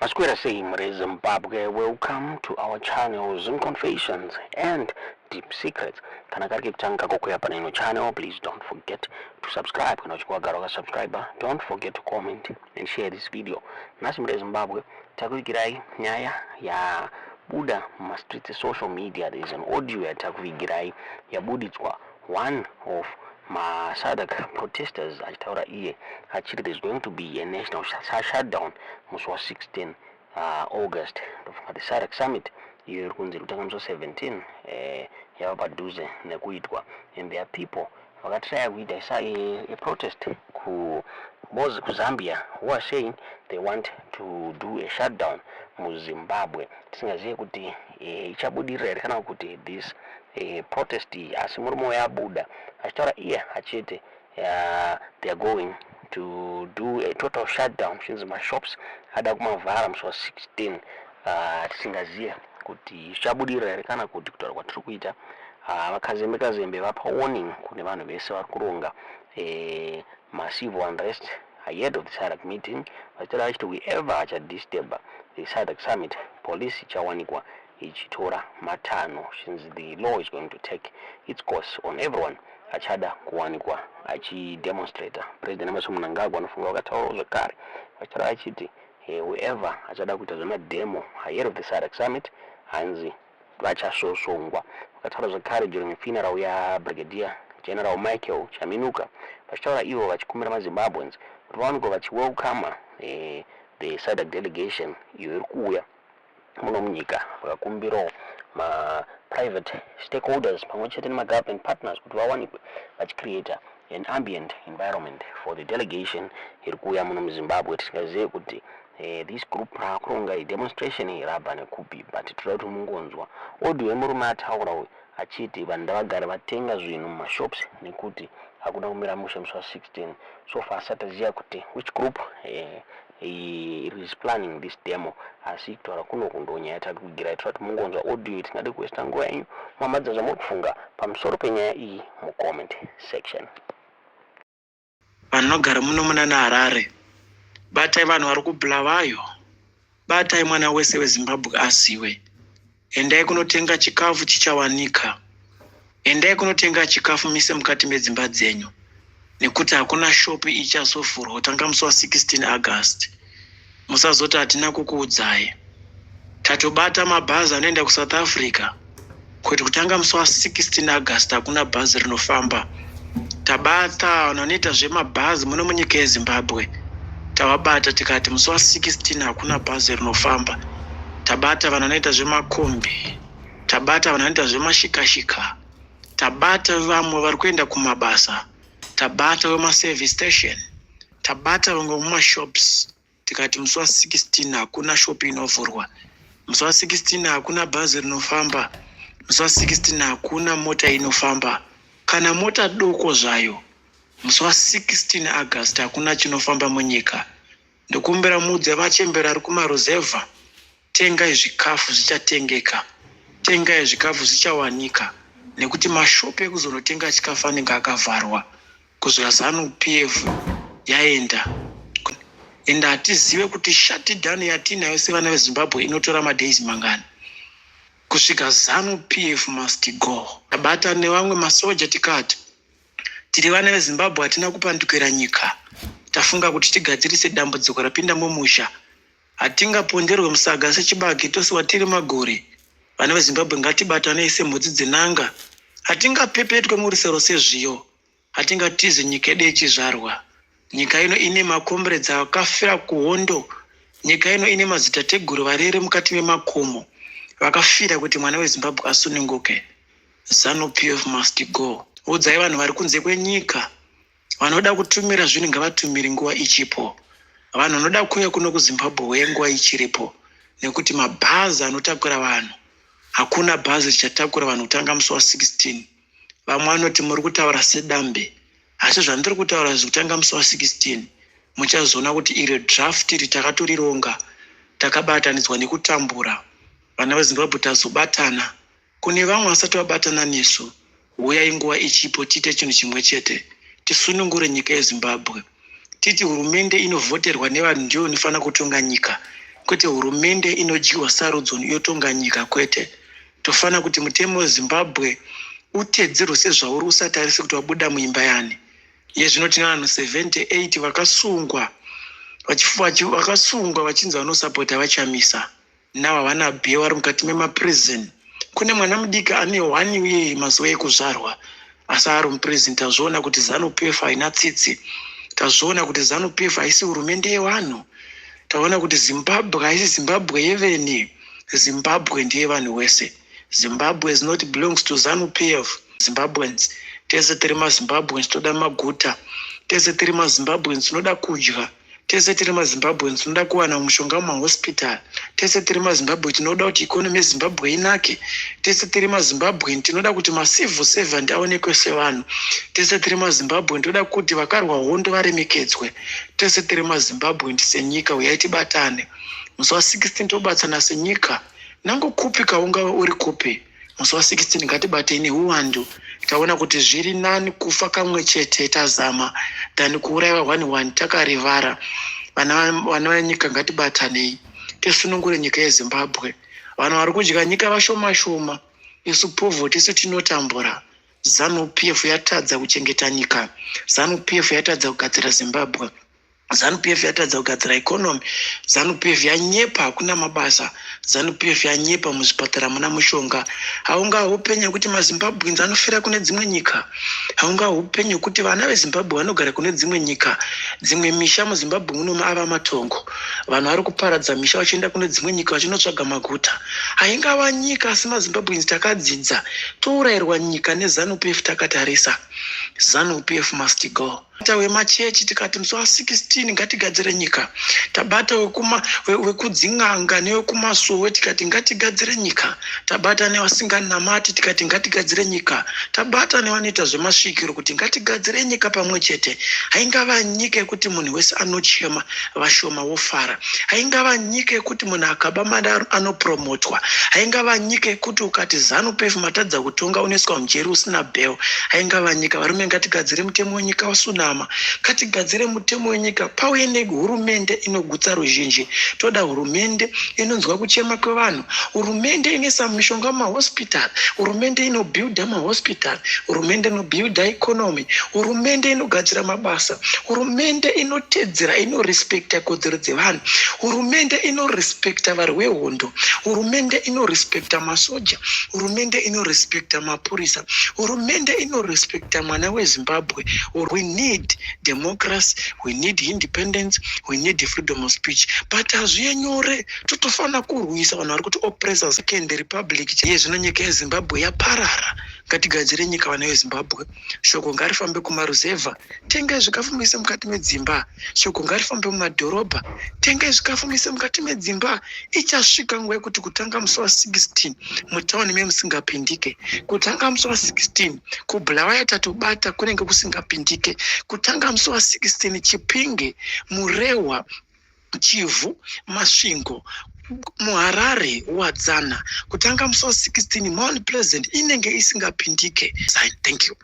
Maswera sei mureZimbabwe? Welcome to our channel, Zim Confessions and Deep Secrets. Kana kari kekutanga kukuya pane ino channel, please don't forget to subscribe. Kana uchinge wagara wakasubscribe, don't forget to comment and share this video. Nhasi mureZimbabwe takuvigirai nyaya yabuda mumastreets esocial media. There is an audio yatakuvigirai yabuditswa one of maSADC protesters achitaura iye achiti there's going to be a national shutdown musi wa16 August. Ndofunga the SADC summit iyo iri kunzi iri kutanga musi wa17 yava padhuze nekuitwa, and there are people vakatraya kuita a protest kuZambia who are saying they want to do a shutdown muZimbabwe. Tisingazive kuti ichabudirira here kana kuti this protest iyi, asi murume uyo abuda achitaura iye achiti they are going to do a total shutdown, zvinzi mashops ada kumavhara musi wa16. Tisingazive kuti zvichabudirira here kana kuti kutaura kwatiri kuita, VaKazembe Kazembe vapa warning kune vanhu vese vari kuronga macivil unrest ahead of the SADC meeting, vachitaura vachiti whoever achadisturba the SADC summit, police ichawanikwa ichitora matanho, since the law is going to take its course on everyone achada kuwanikwa achidemonstrata. President Emmerson Mnangagwa anofunga vakataurawo zvekare vachitaura vachiti whoever achada kuita zvemademo ahead of the SADC summit, hanzi vachasosongwa. Vakataura zvekare during funeral yaBrigadier General Michael Chaminuka, vachitaura ivo vachikumbira maZimbabweans kuti vawanikwe vachiwelcoma the SADC delegation iyo iri kuuya muno munyika. Vakakumbirawo maprivate stakeholders pamwe chete nemagovernment partners kuti vawanikwe vachicreata an ambient environment for the delegation iri kuuya muno muZimbabwe. Tisingazive kuti this group raakuronga demonstration iyi rabva nekupi, but toda kuti mungonzwa audio yemurume ataura uyu achiti vanhu ndavagare vatenga zvinhu mumashops nekuti hakuna kumira mushe musi wa16. So far asati kuti which group is planning this demo, asi kutaura kunoku ndo nyaya yatakuvigirai. Toda kuti mungonzwa audio. Tingade kuwesta nguva yenyu, mamadza zvamuri kufunga pamusoro penyaya iyi mucomment section. Vanogara muno muna naHarare, batai vanhu vari kuBulawayo, batai mwana wese weZimbabwe aziwe. Endai kunotenga chikafu, chichawanika. Endai kunotenga chikafu, mise mukati medzimba dzenyu, nekuti hakuna shopu ichazovhurwa kutanga musi wa16 August. Musazoti hatina kukuudzai. Tatobata mabhazi anoenda kuSouth Africa kuti kutanga musi wa16 August hakuna bhazi rinofamba. Tabata vanhu vanoita zvemabhazi muno munyika yeZimbabwe, tavabata tikati musi wa16 hakuna bhazi rinofamba. Tabata vanhu vanoita zvemakombi, tabata vanhu vanoita zvemashikashika, tabata vamwe vari kuenda kumabasa, tabata vemaservice station, tabata vamwe vemumashops, tikati musi wa16 hakuna shopu inovhurwa, musi wa16 hakuna bhazi rinofamba, musi wa16 hakuna mota inofamba, kana mota doko zvayo. Musi wa16 August hakuna chinofamba munyika. Ndokumbira mudze vachembera ari kumaruzevha, tengai zvikafu, zvichatengeka. Tengai zvikafu, zvichawanika, nekuti mashopu ekuzonotenga chikafu anenge akavharwa kuzvika ZANU PF yaenda. Ende hatizive kuti shutdown yatinayo sevana veZimbabwe inotora madays mangani kusvika ZANU PF must go. Tabata nevamwe masoja tikati tiri vana veZimbabwe, hatina kupandukira nyika. Tafunga kuti tigadzirise dambudziko rapinda mumusha. Hatingaponderwe musaga sechibage tosiwa tiri magore. Vana veZimbabwe, ngatibatanei semhodzi dzenanga. Hatingapepetwe murusero sezviyo. Hatingatize nyika yedu yechizvarwa. Nyika ino ine makomberedzi akafira kuhondo. Nyika ino ine madzitateguru varere mukati memakomo vakafira kuti mwana weZimbabwe asununguke. ZANU PF must go. Udzai vanhu vari kunze kwenyika, vanoda kutumira zvinhu ngavatumire nguva ichipo. Vanhu vanoda kuuya kuno kuZimbabwe, uye nguva ichiripo, nekuti mabhazi anotakura vanhu, hakuna bhazi richatakura vanhu kutanga musi wa16. Vamwe vanoti muri kutaura sedambe, asi zvandiri kutaura zvekutanga musi wa16, muchazoona kuti iri draft iri takatorironga takabatanidzwa nekutambura. Vana veZimbabwe, tazobatana. Kune vamwe vasati vabatana nesu, huyai nguva ichipo, tiite chinhu chimwe chete, tisunungure nyika yeZimbabwe. Titi hurumende inovhoterwa nevanhu ndiyo inofanira kutonga nyika. Kwete hurumende inodyiwa sarudzo yotonga nyika kwete. Tofanira kuti mutemo weZimbabwe utedzerwe sezvauri usatarise kuti wabuda muimba yani. Iye zvino tine vanhu 78 vakasungwa vakasungwa vachinzi vanosapota vaChamisa. Now havana bail vari mukati memaprison. Kune mwana mudiki ane one year mazuva ekuzvarwa asi ari muprison. Tazviona kuti ZANU PF haina tsitsi. Tazviona kuti ZANU PF haisi hurumende yevanhu. Taona kuti Zimbabwe haisi Zimbabwe yevene. Zimbabwe ndeyevanhu wese. Zimbabwe is not belongs to ZANU PF. Zimbabweans tese tiri maZimbabweans toda maguta. Tese tiri maZimbabweans tinoda kudya. Tese tiri maZimbabweans tinoda kuwana mushonga mumahospital. Tese tiri maZimbabwe tinoda kuti economy yeZimbabwe inake. Tese tiri maZimbabwean tinoda kuti macivil servant aonekwe sevanhu. Tese tiri maZimbabwean toda kuti vakarwa hondo varemekedzwe. Tese tiri maZimbabwean senyika uyai tibatane. Musi wa16 tobatsana senyika. Nango kupi kaungave uri kupi. Musi wa16 ngatibatei nehuwandu. Taona kuti zviri nani kufa kamwe chete tazama than kuurayiwa 11 takarivara. Vana venyika ngatibatanei tisunungure nyika yeZimbabwe. Vanhu vari kudya nyika vashoma shoma, isu poverty isu tinotambura. ZANU PF yatadza kuchengeta nyika. ZANU PF yatadza kugadzira Zimbabwe. ZANU PF yatadza kugadzira economy. ZANU PF yanyepa hakuna mabasa. ZANU PF yanyepa muzvipatara muna mushonga. Haunga upenyu hwekuti maZimbabweans anofira kune dzimwe nyika. Haunga upenyu hwekuti vana veZimbabwe vanogara kune dzimwe nyika. Dzimwe misha muZimbabwe muno ava matongo. Vanhu vari kuparadza misha vachienda kune dzimwe nyika vachinotsvaga maguta. Haingava nyika asi maZimbabweans takadzidza. Tourayirwa nyika neZANU PF takatarisa. ZANU PF must go. Wemachechi tikati musi wa16 ngatigadzire nyika. Tabata wekudzin'anga newekumasowe tikati ngatigadzire nyika. Tabata nevasinganamati tikati ngatigadzire nyika. Tabata nevanoita zvemasvikiro kuti ngatigadzire nyika pamwe chete. Haingava nyika yekuti munhu wese anochema vashoma wofara. Haingava nyika yekuti munhu akaba mari anopromotwa. Haingava nyika yekuti ukati ZANU PF matadza kutonga unoiswa mujeri usina bail. Haingava nyika. Varume ngatigadzire mutemo wenyika wasunama. Ngatigadzire mutemo wenyika pauye nehurumende inogutsa ruzhinji. Toda hurumende inonzwa kuchema kwevanhu. Hurumende inoisa mishonga mumahospital. Hurumende inobuilda mahospital. Hurumende inobuilda economy. Hurumende inogadzira mabasa. Hurumende inotedzera inorespekta kodzero dzevanhu. Hurumende inorespekta varwi vehondo. Hurumende inorespekta masoja. Hurumende inorespekta mapurisa. Hurumende inorespekta mwana weZimbabwe. We need democracy, we need independence, we need freedom of speech. But hazviye nyore, totofana kurwisa vanhu vari kuti oppressor Second Republic. Iye zvino nyika yeZimbabwe yaparara. Ngatigadzire nyika vana veZimbabwe. Shoko ngarifambe kumaruzevha. Tengai zvikafu muise mukati medzimba. Shoko ngarifambe mumadhorobha. Tengai zvikafu muise mukati medzimba. Ichasvika nguva yekuti kutanga musi wa16 mutauni memusingapindike. Kutanga musi wa16 kuBulawayo tatobata kunenge kusingapindike. Kutanga musi wa16 Chipinge, Murehwa, Chivhu, Masvingo, muHarare, Wadzana. Kutanga musi wa16 Mount Pleasant inenge isingapindike. Thank you.